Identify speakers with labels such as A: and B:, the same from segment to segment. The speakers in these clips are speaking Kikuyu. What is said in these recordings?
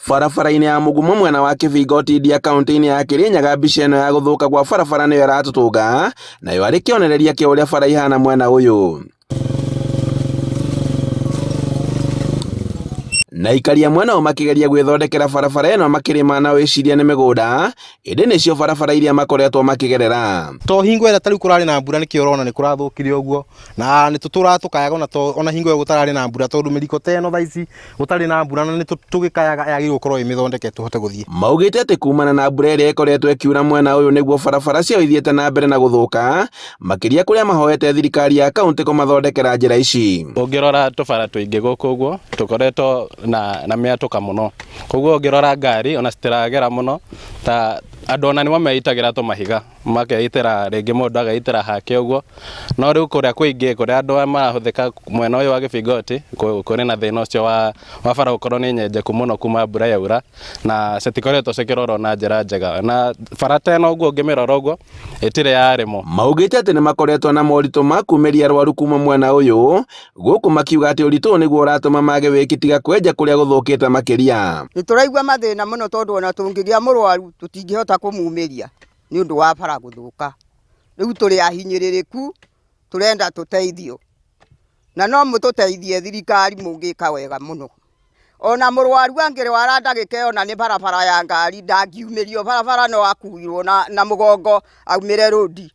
A: Barabara-inĩ ya Mũgumo mwena wa Kĩbingo Tindia kaunti-inĩ ya Kĩrĩnyaga mbica ĩno ya gũthũka gwa barabara nĩyo ĩratũtũnga nayo arĩ kĩonereria kĩa ũrĩa bara ihana mwena ũyũ. Na aikari a mwena ũyũ makĩgeria gwĩthondekera barabara ĩno makĩrĩma na wĩcirie nĩ mĩgũnda ĩndĩ nĩcio barabara iria makoretwo makĩgerera.
B: To hingo ĩrĩa tarĩu kũrarĩ na mbura nĩkĩo ũrona nĩ kũrathũkire ũguo na nĩ tũtũraga tũkayaga ona to ona hingo ĩyo gũtararĩ na mbura tondũ mĩriko ta ĩno thaa ici gũtarĩ na mbura na nĩ tũgĩkayaga yagĩrĩirwo gũkorwo ĩ mĩthondeke tũhote gũthiĩ.
A: Maugĩte atĩ kumana na mbura ĩrĩa ĩkoretwo ĩkiura mwena ũyũ nĩguo barabara ciao ithiĩte na mbere na gũthũka makĩria kũrĩa mahoete thirikari ya kaunti kũmathondekera njĩra ici.
C: Ũngĩrora tũbara tũingĩ gũkũ ũguo tũkoretwo na, na mĩatũka mũno koguo ũngĩrora ngari ona citiragera mũno ta andũ ona nĩmo meitagĩra tũmahiga makeitĩra rĩngĩ mũndũ ageitĩra hake ũguo no rĩu kũrĩa kũingĩ kũrĩa andũ marahũthĩka mwena ũyũ wa Gĩbingoti kũrĩ na thĩna ũcio wa, wa bara gũkorwo nĩ nyenjeku mũno kuma mbura yaura na citikoretwo cikĩrorwo na njĩra njega na bara ta ĩno ũguo ũngĩmĩrora ũguo ĩtirĩ yarĩmwo.
A: Maugĩte atĩ nĩmakoretwo na moritũ ma kumĩria arwaru kuma mwena ũyũ gũkũ makiuga atĩ ũritũ ũyũ nĩguo ũratũma mage wĩki tiga kwenja kũrĩa gũthũkĩte makĩria.
D: Nĩ tũraigua mathĩna mũno tondũ ona tũngĩgĩa mũrwaru tũtingĩhota kũmumĩria nĩ ũndũ wa bara gũthũka. Rĩu tũrĩ ahinyĩrĩrĩku tũrenda tũteithio na no mũtũteithie thirikari mũngĩka wega mũno. Ona mũrwaru angĩrwara ndagĩka ĩyo na nĩ barabara ya ngari ndangiumĩrio barabara no akuirwo na, na mũgongo aumĩre rũndi.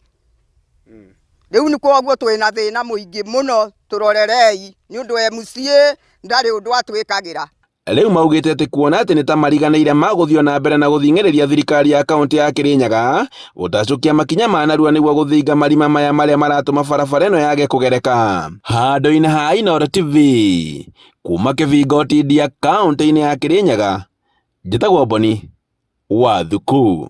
D: Rĩu nĩ koguo twĩna thĩna mũingĩ mũno tũrorerei nĩ ũndũ MCA ndarĩ ũndũ atwĩkagĩra.
A: Rĩu maugĩte atĩ kuona atĩ nĩ ta mariganĩire magũthiĩ na mbere na gũthing'ĩrĩria thirikari ya kaunti ya Kĩrĩnyaga gũtacũkia makinya ma narua nĩguo gũthinga marima maya marĩa maratũma barabara ĩno yage kũgereka. Handũ-inĩ ha Inooro TV kuma Kĩbingo Tindia kaunti-inĩ ya Kĩrĩnyaga, njĩtagwo Boni wa Thuku.